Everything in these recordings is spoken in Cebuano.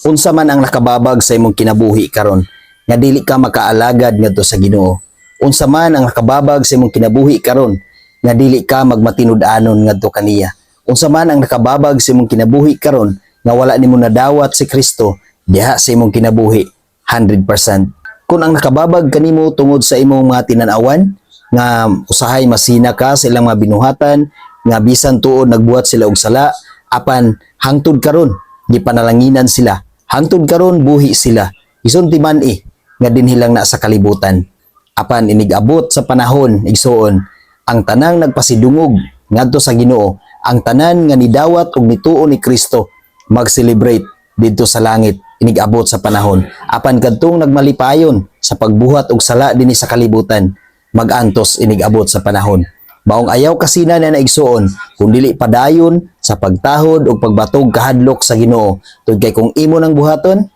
Unsa man ang nakababag sa imong kinabuhi karon nga dili ka makaalagad ngadto sa Ginoo? Unsa man ang nakababag sa imong kinabuhi karon nga dili ka magmatinud-anon ngadto kaniya? Unsa man ang nakababag sa imong kinabuhi karon nga wala nimo nadawat si Kristo diha sa imong kinabuhi 100%? Kung ang nakababag kanimo tungod sa imong mga tinanawan nga usahay masina ka sa ilang mga binuhatan, nga bisan tuod nagbuhat sila og sala, apan hangtod karon gipanalanginan sila, hangtod karon buhi sila, isulti man eh nga dinhi lang na sa kalibutan. Apan inig-abot sa panahon, igsuon, ang tanang nagpasidungog ngadto sa Ginoo, ang tanan nga nidawat og nituo ni Kristo, mag-celebrate didto sa langit inig-abot sa panahon. Apan kadtong nagmalipayon sa pagbuhat og sala dinhi sa kalibutan, magantos inig-abot sa panahon. Maong ayaw kasina na naigsuon kung dili padayon sa pagtahod ug pagbatog kahadlok sa Ginoo, tungod kay kung imo nang buhaton,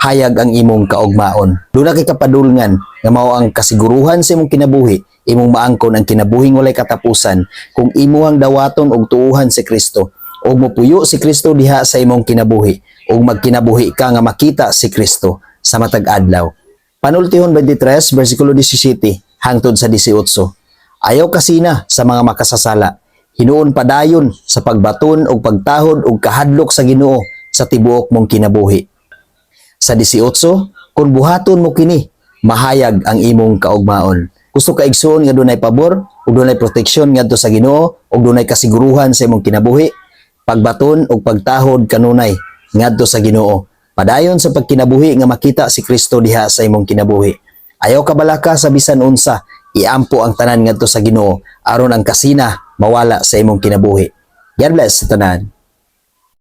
hayag ang imong kaugmaon. Duna kay kapadulngan nga mao ang kasiguruhan sa imong kinabuhi, imong maangkon ang kinabuhing walay katapusan kung imuhang dawaton og tuuhan si Kristo ug mopuyo si Kristo diha sa imong kinabuhi ug magkinabuhi ka nga makita si Kristo sa matag adlaw. Panultihon 23 versikulo 17 hangtod sa 18. Ayaw kasina sa mga makasasala. Hinuon padayon sa pagbaton og pagtahod og kahadlok sa Ginoo sa tibuok mong kinabuhi. Sa 18, kung buhaton mo kini, mahayag ang imong kaugmaon. Gusto ka, igsuon, nga dunay pabor ug dunay proteksyon ngadto sa Ginoo ug dunay kasiguruhan sa imong kinabuhi? Pagbaton ug pagtahod kanunay ngadto sa Ginoo. Padayon sa pagkinabuhi nga makita si Kristo diha sa imong kinabuhi. Ayaw kabalaka sa bisan unsa, iampo ang tanan ngadto sa Ginoo aron ang kasina mawala sa imong kinabuhi. God bless sa tanan.